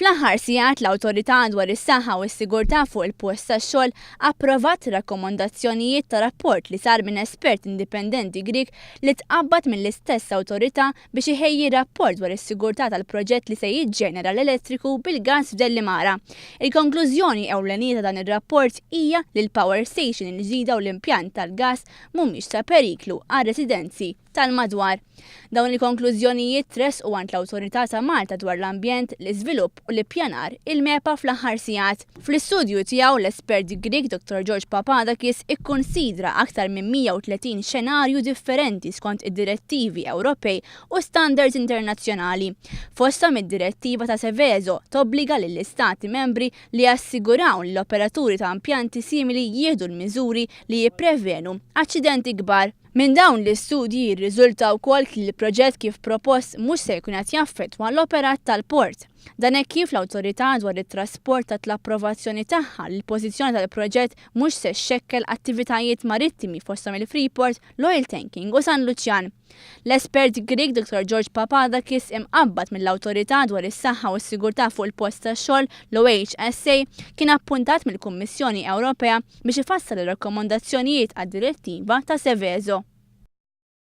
Fl-aħħar sigħat l-Awtorità dwar is-Saħħa u s-Sigurtà fuq il-Post tax-Xogħol approvat rakkomandazzjonijiet ta' rapport li sar minn espert indipendenti Grieg li tqabbad mill-istess awtorità biex iħejji rapport dwar is-sigurtà tal-proġett li se jiġġenera l-elettriku bil-gass f'Dellimara. Il-konklużjoni ewlenija ta' dan ir-rapport hija li l-power station il-ġdida u l-impjant tal-gass mhumiex ta' periklu għar-residenzi tal-madwar. Dawn il-konklużjonijiet tressqu għand l-Awtorità ta' Malta dwar l-Ambjent, l-Iżvilupp u l-Ippjanar, il-MEPA fl-aħħar sigħat. Fl-istudju tiegħu, l-espert Grieg Dottor George Papadakis ikkunsidra aktar minn 130 xenarju differenti skont id-direttivi Ewropej u standards internazzjonali. Fosthom id-Direttiva ta' Seveso tobbliga lill-Istati Membri li jassiguraw li l-operaturi ta' impjanti simili jieħdu l-miżuri li jipprevenu aċċidenti kbar. Minn dawn l-istudji jirriżulta wkoll li l-proġett kif propost mhux se jkun qed jaffettwa l-operat tal-port. Dan hekk kif l-Awtorità dwar it-Trasport tat l-approvazzjoni tagħha li l-pożizzjoni tal-proġett mhux se xxekkel attivitajiet marittimi fosthom il-Freeport, l-oil tanking u San Luċjan. L-espert Grieg Dottor George Papadakis imqabbad mill-Awtorità dwar is-Saħħa u s-Sigurtà fuq il-Post tax-Xogħol, l-OHSA, kien appuntat mill-Kummissjoni Ewropea biex ifassal ir-rakkomandazzjonijiet għad-Direttiva ta' Seveso.